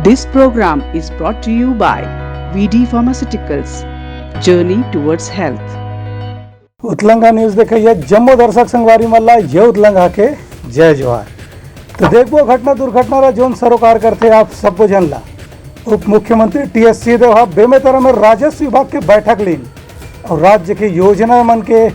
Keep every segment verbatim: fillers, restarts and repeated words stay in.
This program is brought to you by V D Pharmaceuticals, Journey Towards Health. Utlanga news देखइया जम्मो दर्शक संगवारी मन ला ये उतलंगा के जय जोहार। तो देखबो घटना दुर्घटना ला जोन सरोकार करथे आप सब्बो झन ला। उप मुख्यमंत्री टीएस सिंहदेव ह बेमेतरा में राजस्व विभाग के बैठक लीन और राज्य के योजना मन के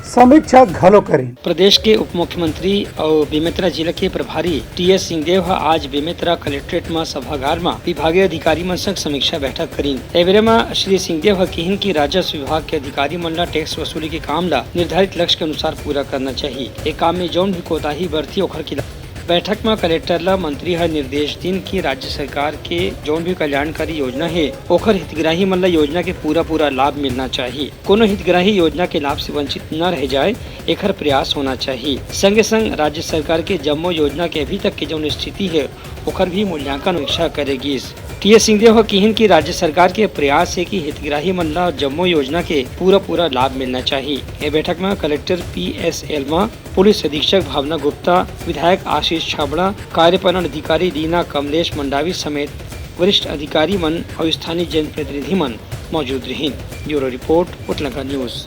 समीक्षा घलो करीन। प्रदेश के उप मुख्यमंत्री अउ बेमेतरा जिला के प्रभारी टीएस सिंहदेव ह आज बेमेतरा कलेक्ट्रेट म सभागार म विभागीय अधिकारी मन संग समीक्षा बैठक करीन। ए बेरा म श्री सिंहदेव ह किहिन कि राजस्व विभाग के अधिकारी मन ला टैक्स वसूली के काम ला निर्धारित लक्ष्य के अनुसार पूरा करना चाही। ए काम में जौन भी कोताही बरथे ओखर खिलाफ बैठक म कलेक्टर ल मंत्री ह निर्देश दीन कि राज्य सरकार के जौन भी कल्याणकारी योजना हे, ओखर हितग्राही मन ल योजना के पूरा-पूरा लाभ मिलना चाही। कोनो हितग्राही योजना के लाभ से वंचित न रह जाए, एखर प्रयास होना चाही। संगे-संग राज्य सरकार के जम्मो योजना के अभी तक के जौन स्थिति हे, ओखर भी मूल्यांकन समीक्षा करे गिस। टीएस सिंहदेव ह किहिन कि राज्य सरकार के प्रयास हे कि हितग्राही मन ल जम्मो योजना के पूरा-पूरा लाभ मिलना चाही। ए बैठक म कलेक्टर पीएसएल म पुलिस अधीक्षक भावना गुप्ता, विधायक आशीष छाबड़ा, कार्यपालन अधिकारी रीना कमलेश मंडावी समेत वरिष्ठ अधिकारी मन अउ स्थानीय जनप्रतिनिधि मन मौजूद रहिन। Bureau report, Utlanga news.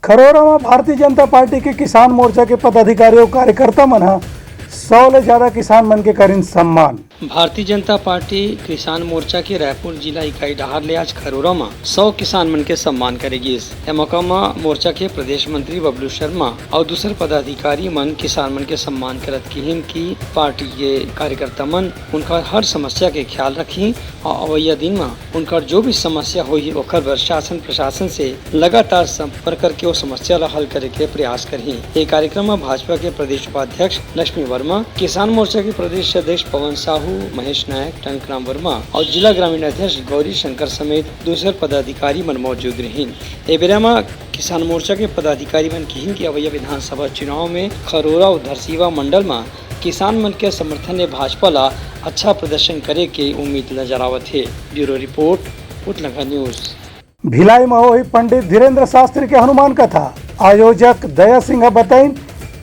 Kharora म भारतीय जनता पार्टी के किसान मोर्चा के पदाधिकारी अउ कार्यकर्ता मन ह सौ ले ज्यादा किसान मन के करिन सम्मान। भारतीय जनता पार्टी किसान मोर्चा के रायपुर जिला इकाई डहार ले आज खरोरा म सौ किसान मन के सम्मान करे गिस। ए मौका म मोर्चा के प्रदेश मंत्री बबलू शर्मा अउ दूसर पदाधिकारी मन किसान मन के सम्मान करत किहिन कि पार्टी के कार्यकर्ता मन उनकर हर समस्या के ख्याल रखही अउ अवइया दिन म उनकर जो भी समस्या होही ओखर बर शासन प्रशासन से लगातार संपर्क करके ओ समस्या ला हल करे के प्रयास करही। ए कार्यक्रम म भाजपा के प्रदेश उपाध्यक्ष लक्ष्मी वर्मा, किसान मोर्चा के प्रदेश अध्यक्ष पवन साहू, महेश नायक, टंकराम वर्मा अउ जिला ग्रामीण अध्यक्ष गौरी शंकर समेत दूसर पदाधिकारी मन मौजूद रहिन। ए बेरा म किसान मोर्चा के पदाधिकारी मन किहिन कि अवइया विधानसभा चुनाव में खरोरा अउ धरसीवा मंडल म किसान मन के समर्थन ले भाजपा ला अच्छा प्रदर्शन करे के उम्मीद नजर आवत हे। Bureau report, Utlanga news. Bhilai म होही पंडित धीरेंद्र शास्त्री के हनुमान कथा। आयोजक दया सिंह ह बताइन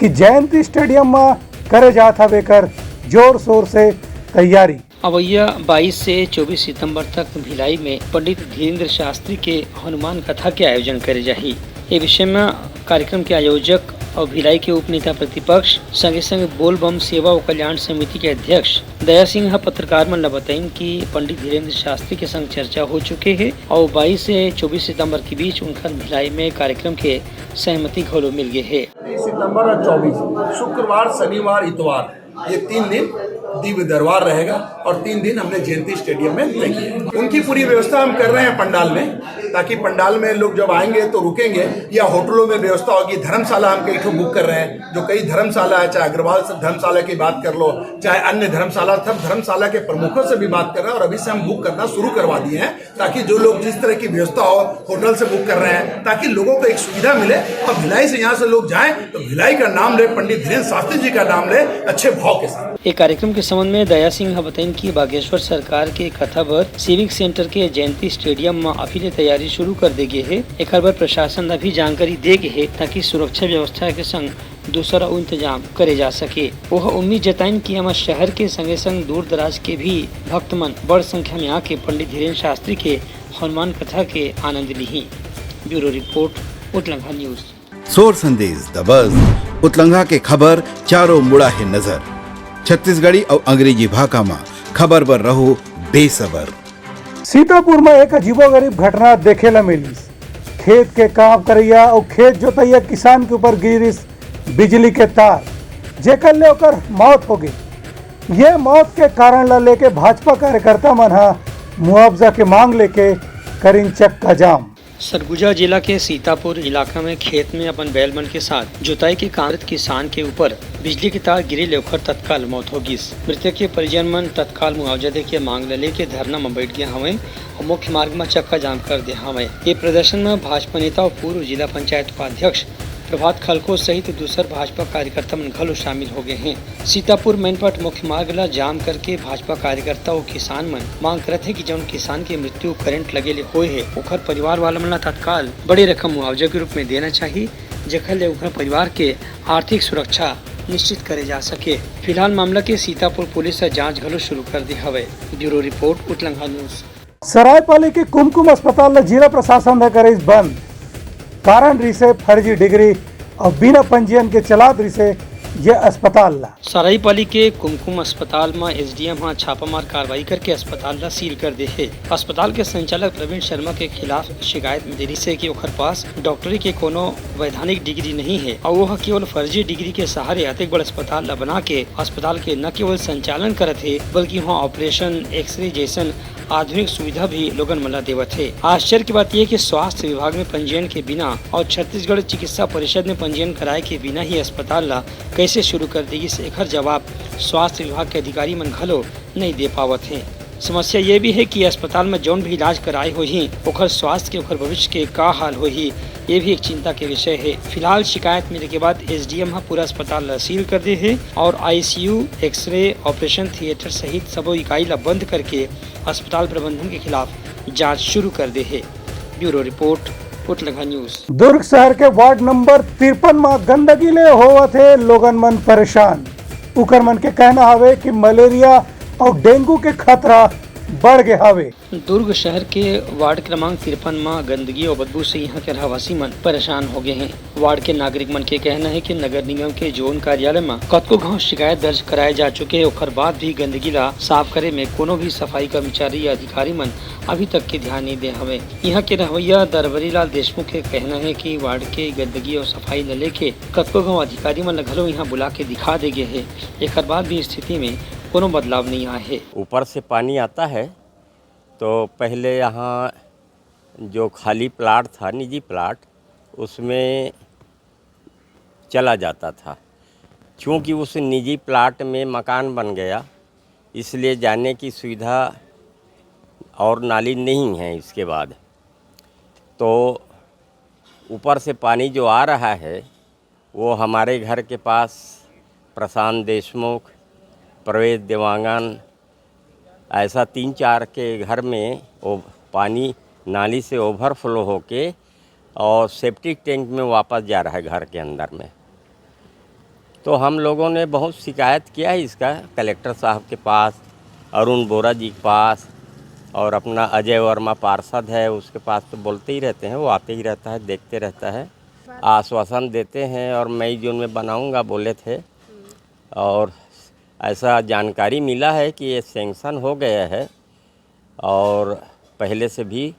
कि जयंती स्टेडियम म करे जात हवे एकर जोर शोर से तैयारी। अवइया बाईस से चौबीस सितंबर तक भिलाई में पंडित धीरेंद्र शास्त्री के हनुमान कथा के आयोजन करे जाही। ए विषय म कार्यक्रम के आयोजक अउ भिलाई के उपनेता प्रतिपक्ष, संगे संग बोलबम सेवा अउ कल्याण समिति के अध्यक्ष दया सिंह ह पत्रकार मन ल बताइन कि पंडित धीरेंद्र शास्त्री के संग चर्चा हो चुके हे अउ बाईस से चौबीस सितंबर के बीच उनकर भिलाई में कार्यक्रम के सहमति घलो मिल गे हे। तेईस सितंबर और चौबीस, शुक्रवार, शनिवार, इतवार, ये तीन दिन दिव्य दरबार रहेगा और तीन दिन हमने जयंती स्टेडियम में तय किया है। उनकी पूरी व्यवस्था हम कर रहे हैं पंडाल में, ताकि पंडाल में लोग जब आएंगे तो रुकेंगे, या होटलों में व्यवस्था होगी। धर्मशाला हम कई ठो बुक कर रहे हैं, जो कई धर्मशाला है, चाहे अग्रवाल से धर्मशाला की बात कर लो, चाहे अन्य धर्मशाला, सब धर्मशाला के प्रमुखों से भी बात कर रहे हैं और अभी से हम बुक करना शुरू करवा दिए हैं, ताकि जो लोग जिस तरह की व्यवस्था हो, होटल से बुक कर रहे हैं, ताकि लोगों को एक सुविधा मिले और भिलाई से यहाँ से लोग जाएं तो भिलाई का नाम ले, पंडित धीरेंद्र शास्त्री जी का नाम ले, अच्छे भाव के साथ। ए कार्यक्रम के संबंध में दया सिंह ह बताइन कि बागेश्वर सरकार के कथा बर सिविक सेंटर के जयंती स्टेडियम म अभी ले तैयारी शुरू कर दे गे हे। एकर बर प्रशासन ल भी जानकारी दे गे हे, ताकि सुरक्षा व्यवस्था के संग दूसर अउ इंतजाम करे जा सके। ओह उम्मीद जताइन कि एमा शहर के संगे संग दूर दराज के भी भक्त मन बड़ संख्या में आके पंडित धीरेंद्र शास्त्री के हनुमान कथा के आनंद लिही। Bureau report, Utlanga news. सोर संदेश, द बज, उतलंगा के खबर चारों मुड़ा हे नजर। छत्तीसगढ़ी अउ अंग्रेजी भाखा म खबर बर रहो बेसबर। सीतापुर म एक अजीबोगरीब घटना देखे ल मिलिस। खेत के काम करइया अउ खेत जोतइया किसान के ऊपर गिरिस बिजली के तार, जेकर ले ओकर मौत हो गे। ये मौत के कारण ल लेके भाजपा कार्यकर्ता मन ह मुआवजा के मांग लेके करिन चक्का जाम। सरगुजा जिला के सीतापुर इलाका में खेत में अपन बैल मन के साथ जुताई के काम करत किसान के ऊपर बिजली के तार गिरे ले ओखर तत्काल मौत हो गिस। मृतक के परिजन मन तत्काल मुआवजा दे के मांग ल लेके धरना म बैठ गे हवंय अउ मुख्य मार्ग म चक्का जाम कर दे हवंय। ये प्रदर्शन म भाजपा नेता अउ पूर्व जिला पंचायत उपाध्यक्ष प्रभात खलखो सहित दूसर भाजपा कार्यकर्ता मन घलो शामिल हो गए हैं। सीतापुर मैनपाट मुख्य मार्ग ला जाम करके भाजपा कार्यकर्ता अउ किसान मन मांग करत हे कि जउन किसान के मृत्यु करंट लगे ले होए हे, ओखर परिवार वाला मन ला तत्काल बड़े रकम मुआवजा के रूप में देना चाही, जेखर ले ओखर परिवार के आर्थिक सुरक्षा निश्चित करे जा सके। फिलहाल मामला के सीतापुर पुलिस ह जांच घलो शुरू कर दे हवय। Bureau report, Utlangha news. Saraipali के कुमकुम अस्पताल ल जिला प्रशासन ह करिस बंद। कारण रिसे फर्जी डिग्री अउ बिना पंजीयन के चलात रिसे ये अस्पताल ल। सरायपाली के कुमकुम अस्पताल म एसडीएम ह छापामार कार्रवाई करके अस्पताल ल सील कर दे हे। अस्पताल के संचालक प्रवीण शर्मा के खिलाफ शिकायत मिले रिसे कि ओखर पास डॉक्टरी के कोनो वैधानिक डिग्री नहीं हे अउ ओह केवल फर्जी डिग्री के सहारे अतेक बड़ अस्पताल ल बना के अस्पताल के न केवल संचालन करत हे, बल्कि वहां ऑपरेशन, एक्सरे जैसन आधुनिक सुविधा भी लोगन मन ला देवत हे। आश्चर्य की बात यह कि स्वास्थ्य विभाग में पंजीयन के बिना और छत्तीसगढ़ चिकित्सा परिषद में पंजीयन कराए के बिना ही अस्पताल ला कैसे शुरू कर दी गिस, एखर जवाब स्वास्थ्य विभाग के अधिकारी मन घलो नहीं दे पावत हे। समस्या ये भी है कि अस्पताल में जौन भी इलाज कराए होही, ओखर स्वास्थ्य के, ओखर भविष्य के का हाल होही, ये भी एक चिंता के विषय है। फिलहाल शिकायत मिले के बाद एसडीएम ह पूरा अस्पताल ला सील कर दे हे और आईसीयू, एक्सरे, ऑपरेशन थिएटर सहित सबो इकाई ला बंद करके अस्पताल प्रबंधन के खिलाफ जांच शुरू कर दे हे। Bureau report, Utlangha news. Durg शहर के वार्ड नंबर तिरपन म गंदगी ले होवत हे लोगन मन परेशान। उकर मन के कहना हवे कि मलेरिया अउ डेंगू के खतरा बढ़ गे हवे। दुर्ग शहर के वार्ड क्रमांक तिरपन म गंदगी अउ बदबू से इहां के रहवासी मन परेशान हो गए हैं। वार्ड के नागरिक मन के कहना है कि नगर निगम के जोन कार्यालय म कतको घांव शिकायत दर्ज कराए जा चुके हे, ओखर बाद भी गंदगी ला साफ करे में कोनो भी सफाई कर्मचारी या अधिकारी मन अभी तक के ध्यान नहीं दे हवे। इहां के रहवैया दरबरी लाल देशमुख के कहना है कि वार्ड के गंदगी और सफाई ल लेके कतको घांव अधिकारी मन ल घलो इहां बुला के दिखा दे गे हे, एखर बाद भी स्थिति में कोनो बदलाव नहीं आए हे। ऊपर से पानी आता है, तो पहले यहाँ जो खाली प्लाट था, निजी प्लाट, उसमें चला जाता था। चूँकि उस निजी प्लाट में मकान बन गया, इसलिए जाने की सुविधा और नाली नहीं है। इसके बाद तो ऊपर से पानी जो आ रहा है, वो हमारे घर के पास प्रशांत देशमुख, प्रवेश देवांगन, ऐसा तीन चार के घर में वो पानी नाली से ओवरफ्लो होके और सेप्टिक टैंक में वापस जा रहा है घर के अंदर में। तो हम लोगों ने बहुत शिकायत किया है इसका कलेक्टर साहब के पास, अरुण बोरा जी के पास, और अपना अजय वर्मा पार्षद है, उसके पास तो बोलते ही रहते हैं, वो आते ही रहता है, देखते रहता है, आश्वासन देते हैं और मई जून में बनाऊंगा बोले थे। और ऐसा जानकारी मिला है कि ये सैंक्शन हो गया है और पहले से भी,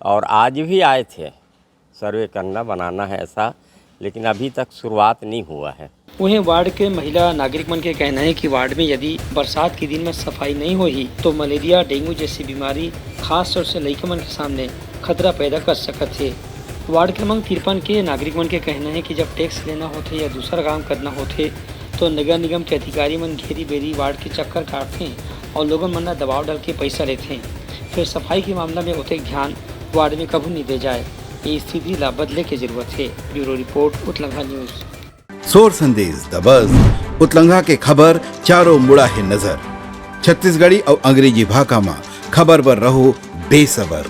और आज भी आए थे सर्वे करना, बनाना है ऐसा, लेकिन अभी तक शुरुआत नहीं हुआ है। वहीं वार्ड के महिला नागरिक मन के कहना है कि वार्ड में यदि बरसात के दिन में सफाई नहीं होही, तो मलेरिया, डेंगू जैसी बीमारी खास तौर से लइका मन के सामने खतरा पैदा कर सकत हे। वार्ड क्रमांक तिरपन के नागरिक मन के कहना है कि जब टैक्स लेना होथे या दूसरा काम करना होथे, तो नगर निगम के अधिकारी मन घेरी बेरी वार्ड के चक्कर काटथे और लोगन मन ला दबाव डाल के पैसा लेथे। फिर सफाई के मामला में ओतेक ध्यान वार्ड में कभू नहीं दे जाए। ये स्थिति ला बदले के जरूरत है। Bureau report, Utlangha news. सोर संदेश दबस, उतलंघा के खबर चारों मुड़ा हे नजर। छत्तीसगढ़ी अउ अंग्रेजी भाखा म खबर बर रहो बेसबर।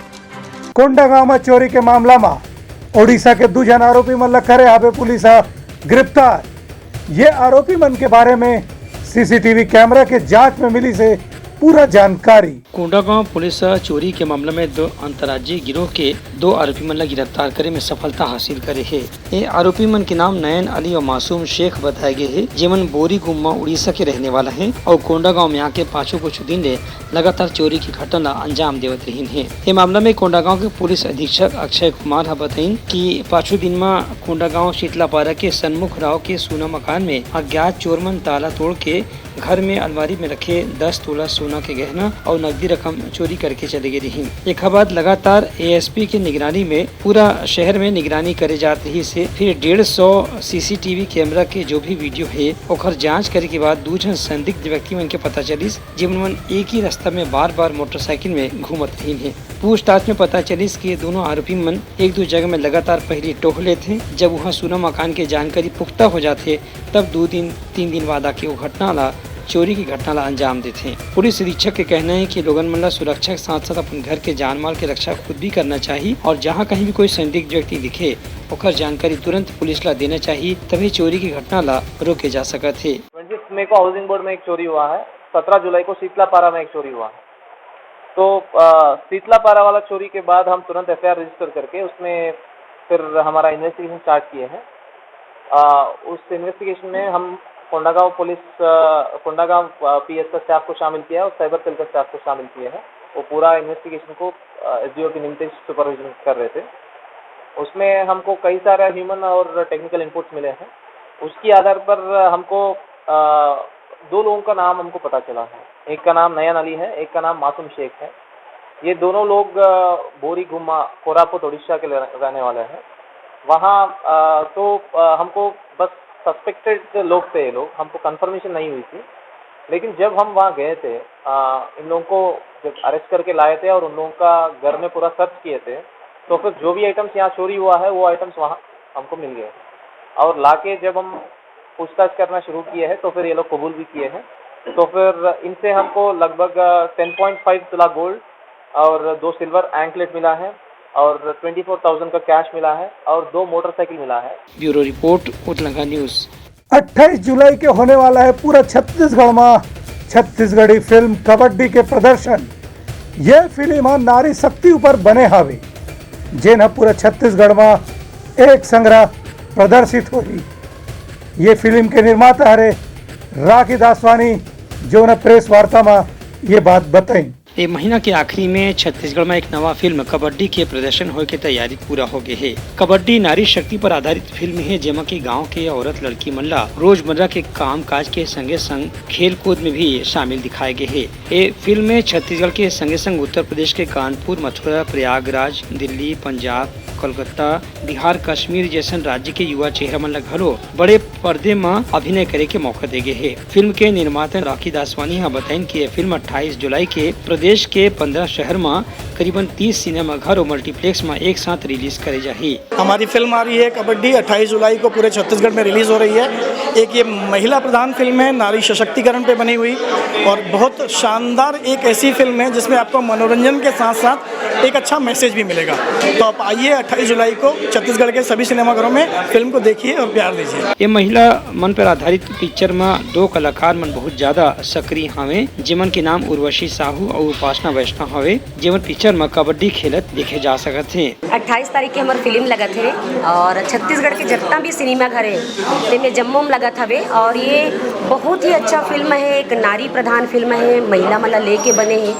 कोंडागांव म चोरी के मामला म ओडिशा के दू झन आरोपी मन ल करे हावे पुलिस ह गिरफ्तार। ये आरोपी मन के बारे में सीसीटीवी कैमरा के जांच में मिलिस हे पूरा जानकारी। कोंडागांव पुलिस ह चोरी के मामला में दो अंतर्राज्यीय गिरोह के दो आरोपी मन ल गिरफ्तार करे में सफलता हासिल करे हे। ये आरोपी मन के नाम नयन अली और मासूम शेख बताए गए हे, जेमन बोरीगुम्मा उड़ीसा के रहने वाला हे और कोंडागांव में आके पाछू कुछ दिन ले लगातार चोरी के घटना ला अंजाम देवत रहिन हे। ये मामला में कोंडागांव के पुलिस अधीक्षक अक्षय कुमार ह बताइन कि पाछू दिन म कोंडागांव शीतलापारा के सन्मुख राव के सोना मकान में अज्ञात चोर मन ताला तोड़ के घर में अलमारी में रखे दस तोला सोना के गहना और नकदी रकम चोरी करके चले गए रहिन। एखर बाद लगातार एएसपी के निगरानी में पूरा शहर में निगरानी करे जात रहिस हे। फिर डेढ़ सौ सीसीटीवी कैमरा के जो भी वीडियो हे, ओखर जांच करे के बाद दू झन संदिग्ध व्यक्ति मन के पता चलिस, जेमन मन एक ही रास्ता में बार-बार मोटरसाइकिल में घूमत रहिन हे। पूछताछ में पता चलिस कि ये दोनों आरोपी मन एक दो जगह में लगातार पहली टोह लेथे। जब वहां सोना मकान के जानकारी पुख्ता हो जाथे, तब दो दिन, तीन दिन बाद आके वो घटना ला चोरी की घटना ला अंजाम देथे। पुलिस अधीक्षक के कहना है कि लोगन मन ला सुरक्षा के साथ-साथ अपन घर के जान माल के रक्षा खुद भी करना चाहिए और जहां कहीं भी कोई संदिग्ध व्यक्ति दिखे, ओकर जानकारी तुरंत पुलिस ला देना चाहिए, तभी चोरी की घटना ला रोके जा सकत हे। ट्वेंटी मई को हाउसिंग बोर्ड में एक चोरी हुआ है, सत्रह जुलाई को शीतलापारा में एक चोरी हुआ है। तो अ, शीतलापारा वाला चोरी के बाद हम तुरंत एफआईआर रजिस्टर करके उसमें फिर हमारा इन्वेस्टिगेशन स्टार्ट किए हैं। अ, उस इन्वेस्टिगेशन में हम कोंडागांव पुलिस, अ, कोंडागांव, अ, पीएस का स्टाफ को शामिल किया है और साइबर सेल का स्टाफ को शामिल किए हैं। वो पूरा इन्वेस्टिगेशन को, अ, एसडीओ के निमित्त सुपरविजन कर रहे थे। उसमें हमको कई सारे ह्यूमन और टेक्निकल इनपुट्स मिले हैं। उसके आधार पर हमको, अ, दो लोगों का नाम हमको पता चला है। एक का नाम नयन अली है, एक का नाम मासूम शेख है। ये दोनों लोग, अ, बोरी गुम्मा, कोरापुट, उड़ीसा के ले-, रहने वाले हैं। वहाँ, अ, तो, अ, हमको बस सस्पेक्टेड लोग थे ये लोग, हमको कंफर्मेशन नहीं हुई थी। लेकिन जब हम वहाँ गए थे, अ, इन लोगों को जब अरेस्ट करके लाए थे और उन लोगों का घर में पूरा सर्च किए थे, तो फिर जो भी आइटम्स यहाँ चोरी हुआ है, वो आइटम्स वहाँ हमको मिल गए। और लाके जब हम पूछताछ करना शुरू किए हैं, तो फिर ये लोग कबूल भी किए हैं। तो फिर इनसे हमको लगभग, अ, टेन पॉइंट फ़ाइव तुला गोल्ड और दो सिल्वर एंकलेट मिला है और ट्वेंटी फ़ोर थाउजेंड का कैश मिला है और दो मोटरसाइकिल मिला है। Bureau report, Utlanga news. अट्ठाईस जुलाई के होने वाला है पूरा छत्तीसगढ़ मा छत्तीसगढ़ी फिल्म कबड्डी के प्रदर्शन। ये फिल्म ह नारी शक्ति ऊपर बने हावे, जेन ह पूरा छत्तीसगढ़ मा एक संग्रह प्रदर्शित होही। ये फिल्म के निर्माता हरे राखी दासवानी, जो न प्रेस वार्ता मा ये बात बताइन। ए महीना के आखिरी में छत्तीसगढ़ में एक नवा फिल्म कबड्डी के प्रदर्शन होए के तैयारी पूरा हो गए हे। कबड्डी नारी शक्ति पर आधारित फिल्म हे, जेमा के गांव के औरत लड़की मन ला रोजमर्रा के काम काज के संगे संग खेल कूद में भी शामिल दिखाए गए हे। ए फिल्म में छत्तीसगढ़ के संगे संग उत्तर प्रदेश के कानपुर, मथुरा, प्रयागराज, दिल्ली, पंजाब, कोलकाता, बिहार, कश्मीर जैसन राज्य के युवा चेहरा मन ला घलो बड़े पर्दे म अभिनय करे के मौका दे गे हे। फिल्म के निर्माता राखी दासवानी ह बताइन कि ये फिल्म अट्ठाईस जुलाई के प्रदेश के पंद्रह शहर म करीबन तीस सिनेमा घर और मल्टीप्लेक्स म एक साथ रिलीज करे जाही। हमारी फिल्म आ रही है कबड्डी, अट्ठाईस जुलाई को पूरे छत्तीसगढ़ में रिलीज हो रही है। एक ये महिला प्रधान फिल्म है, नारी सशक्तिकरण पे बनी हुई, और बहुत शानदार एक ऐसी फिल्म है जिसमें आपको मनोरंजन के साथ साथ एक अच्छा मैसेज भी मिलेगा। तो आप आइए, अट्ठाईस जुलाई को छत्तीसगढ़ के सभी सिनेमाघरों में फिल्म को देखिए और प्यार दीजिए। ये महिला मन पर आधारित पिक्चर म दो कलाकार मन बहुत ज्यादा सक्रिय हवे, जेमन के नाम उर्वशी साहू और उपासना वैष्णव हवे, जेमन पिक्चर म कबड्डी खेलत देखे जा सकत हे। अट्ठाईस तारीख के हमर फिल्म लगत हे और छत्तीसगढ़ के जितना भी सिनेमा घर हे, तेमे जम्मो म लगत हवे और ये बहुत ही अच्छा फिल्म हे, एक नारी प्रधान फिल्म हे, महिला मन ला लेके बने हे।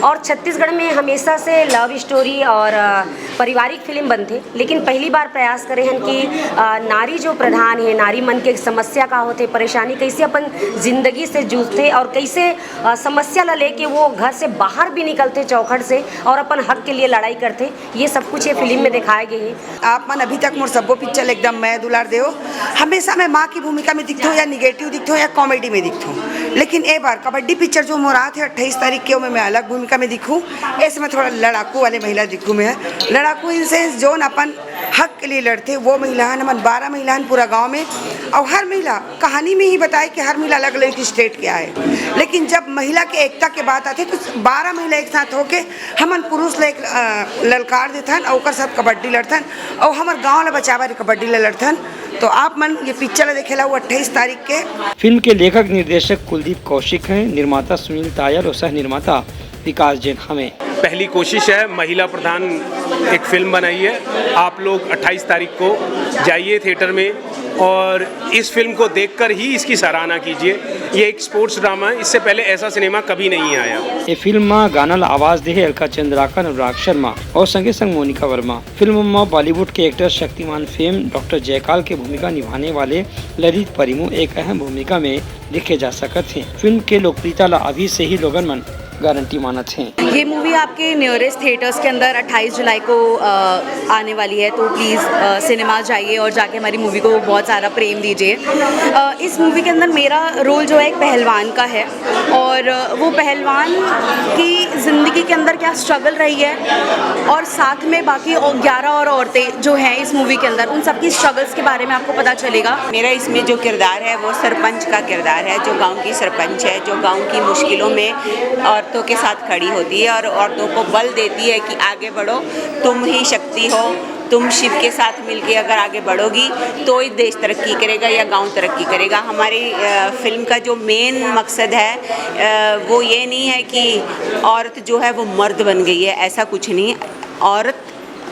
और छत्तीसगढ़ में हमेशा से लव स्टोरी और, अ, पारिवारिक फिल्म बनथे, लेकिन पहली बार प्रयास करे हन कि, अ, नारी जो प्रधान हे, नारी मन के समस्या का होथे, परेशानी, कैसे अपन जिंदगी से जूझथे और कैसे, अ, समस्या ला लेके वो घर से बाहर भी निकलथे चौखट से और अपन हक के लिए लड़ाई करथे। ये सब कुछ ये फिल्म में दिखाए गए हे। आप मन अभी तक मोर सब्बो पिक्चर एकदम मया दुलार देव। हमेशा मैं माँ की भूमिका में दिखथों या निगेटिव दिखथों या कॉमेडी में दिखथों, लेकिन ए बार कबड्डी पिक्चर जो मोर आत हे अट्ठाईस तारीख के, ओमे मैं अलग भूमिका में दिखूँ। ऐसे मैं थोड़ा लड़ाकू वाले महिला दिखूँ। मैं लड़ाकू इन सेंस जोन अपन हक के लिए लड़थे, वो महिला हन। हमन बारह महिला हन पूरा गाँव में, और हर महिला कहानी में ही बताए कि हर महिला अलग अलग स्टेट के आए, लेकिन जब महिला के एकता के बात आथे तो बारह महिला एक साथ होके हमन पुरुष ला एक, अ, ललकार देथन और ओकर साथ कबड्डी लड़थन और हमर गांव ला बचाए बर कबड्डी ला लड़थन। तो आप मन ये पिक्चर ला देखे ला, वो अट्ठाईस तारीख के। फिल्म के लेखक निर्देशक कुलदीप कौशिक हैं, निर्माता सुनील तायल और सह निर्माता विकास जैन हमें। पहली कोशिश है, महिला प्रधान एक फिल्म बनाई है। आप लोग अट्ठाईस तारीख को जाइए थिएटर में और इस फिल्म को देखकर ही इसकी सराहना कीजिए। ये एक स्पोर्ट्स ड्रामा है, इससे पहले ऐसा सिनेमा कभी नहीं आया। ये फिल्म म गाना ला आवाज दे हे अलका चंद्राकर, अनुराग शर्मा और संगे संग मोनिका वर्मा। फिल्म म बॉलीवुड के एक्टर शक्तिमान फेम डॉक्टर जयकाल के भूमिका निभाने वाले ललित परिमु एक अहम भूमिका में देखे जा सकत हे। फिल्म के लोकप्रियता ला अभी से ही लोगन मन गारंटी मानत हे। ये मूवी आपके नियरेस्ट थिएटर्स के अंदर अट्ठाईस जुलाई को अ, आने वाली है, तो प्लीज़ सिनेमा जाइए और जाके हमारी मूवी को बहुत सारा प्रेम दीजिए। अ, इस मूवी के अंदर मेरा रोल जो है एक पहलवान का है, और अ, वो पहलवान की ज़िंदगी के अंदर क्या स्ट्रगल रही है, और साथ में बाकी ग्यारह और औरतें जो हैं इस मूवी के अंदर, उन सबकी स्ट्रगल्स के बारे में आपको पता चलेगा। मेरा इसमें जो किरदार है वो सरपंच का किरदार है, जो गांव की सरपंच है, जो गांव की मुश्किलों में औरतों के साथ खड़ी होती है और औरतों को बल देती है कि आगे बढ़ो, तुम ही शक्ति हो, तुम शिव के साथ मिलके अगर आगे बढ़ोगी तो ही देश तरक्की करेगा या गांव तरक्की करेगा। हमारी अ, फिल्म का जो मेन मकसद है अ, वो ये नहीं है कि औरत जो है वो मर्द बन गई है, ऐसा कुछ नहीं। औरत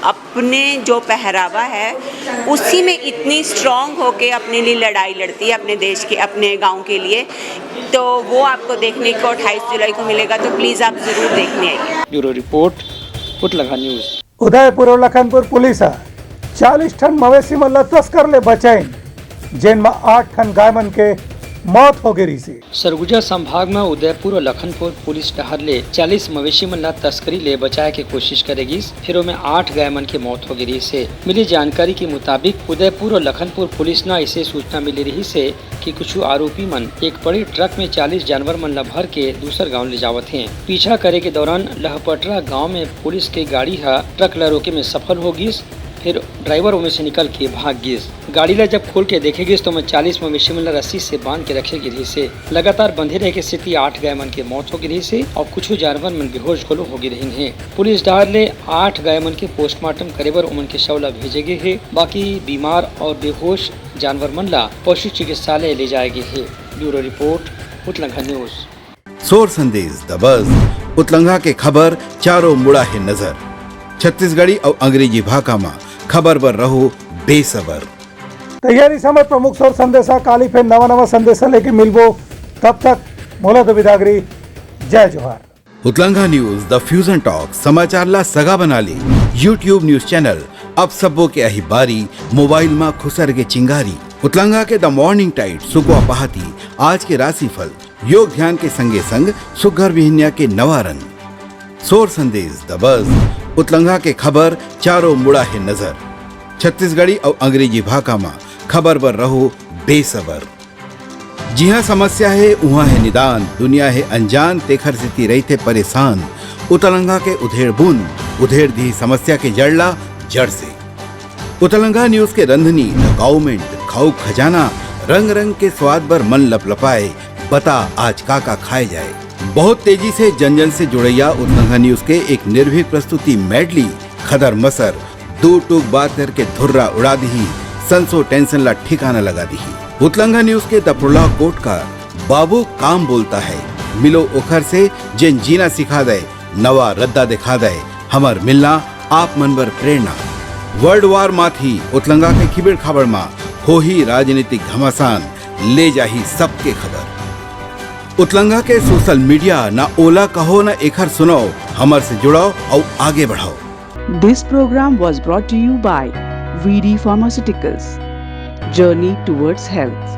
अपने जो पहरावा है उसी में इतनी स्ट्रांग होके अपने लिए लड़ाई लड़ती है, अपने देश के, अपने गांव के लिए। तो वो आपको देखने को अट्ठाईस जुलाई को मिलेगा, तो प्लीज़ आप ज़रूर देखने आइए। Bureau report, Utlangha news. Udaipur और लखनपुर पुलिस ह चालीस ठन मवेशी मन ल तस्कर ले बचाइन, जेन म आठ ठन गाय मन के मौत हो गे रिहिसे। सरगुजा संभाग म उदयपुर और लखनपुर पुलिस डहार ले चालीस मवेशी मन ला तस्करी ले बचाए के कोशिश करे गिस, फिर ओमे आठ गाय मन के मौत हो गे रिहिसे। मिली जानकारी के मुताबिक उदयपुर और लखनपुर पुलिस ला ऐसे सूचना मिले रिहिसे कि कुछ आरोपी मन एक बड़े ट्रक में चालीस जानवर मन ला भर के दूसर गांव ले जावत हें। पीछा करे के दौरान लहपटरा गांव में पुलिस के गाड़ी ह ट्रक ला रोके में सफल हो गिस, फिर ड्राइवर ओमे से निकल के भाग गिस। गाड़ी ला जब खोल के देखे गिस तो ओमे चालीस मवेशी मन ला रस्सी से बांध के रखे गे रिहिसे। लगातार बंधे रहे के सेती आठ गाय मन के मौत हो गे रिहिसे और कुछ जानवर मन बेहोश घलो हो गे रिहिन हे। पुलिस डहार ले आठ गाय मन के पोस्टमार्टम करे बर ओमन के शव ला भेजे गे हे। बाकी बीमार और बेहोश जानवर मन ला पशु चिकित्सालय ले जाए गे हे। Bureau report, Utlangha news. सोर संदेश दबस, उतलंघा के खबर चारों मुड़ा हे नजर। छत्तीसगढ़ी अउ अंग्रेजी भाखा म खबर बर रहो बेसबर। तैयारी समय प्रमुख सोर संदेशा, काली फेर नवा नवा संदेशा लेके मिलबो। तब तक मोला तो बिदागरी, जय जोहार। उतलंघा न्यूज द फ्यूजन टॉक समाचार ला सगा बना ले। YouTube न्यूज चैनल अब सबो के अही बारी, मोबाइल मा खुसर के चिंगारी। उतलंघा के द मॉर्निंग टाइट सुकवा पहाती, आज के राशिफल, योग ध्यान के संगे संग सुग्घर बिहनिया के नवा रंग। सोर संदेश दबस, उतलंघा के खबर चारों मुड़ा हे नजर। छत्तीसगढ़ी अउ अंग्रेजी भाखा मा खबर बर रहो बेसबर। जिहाँ समस्या हे, उहाँ हे निदान, दुनिया हे अनजान, तेखर सेती रहिथे परेशान। उतलंघा के उधेड़ बुन, उधेड़ दिही समस्या के जड़ ला जड़ से। उतलंघा न्यूज के रंधनी, द काउमेंट, खाऊ खजाना, रंग रंग के स्वाद बर मन लपलपाए, बता आज का का खाए जाए। बहुत तेजी से जन जन से जुड़ैया उतलंघा न्यूज के एक निर्भीक प्रस्तुति मेडली, खदर मसर, दू टूक बात करके धुर्रा उड़ा दिही, संसो टेंशन ला ठिकाना लगा दिही। उतलंघा न्यूज के द प्रोलॉग कोट का बाबू काम बोलता है, मिलो ओखर से जेन जीना सिखा दे, नवा रद्दा दिखा दे, हमर मिलना आप मन बर प्रेरणा। वर्ल्ड वार माथी उतलंघा के खिबेड़ खाबड़ मा होही राजनीतिक घमासान, ले जाही सबके खबर। उतलंघा के सोशल मीडिया ना ओला कहो ना एखर सुनाओ, हमर से जुड़ाओ अउ आगे बढ़ाओ। This program was brought to you by V D Pharmaceuticals. Journey towards health.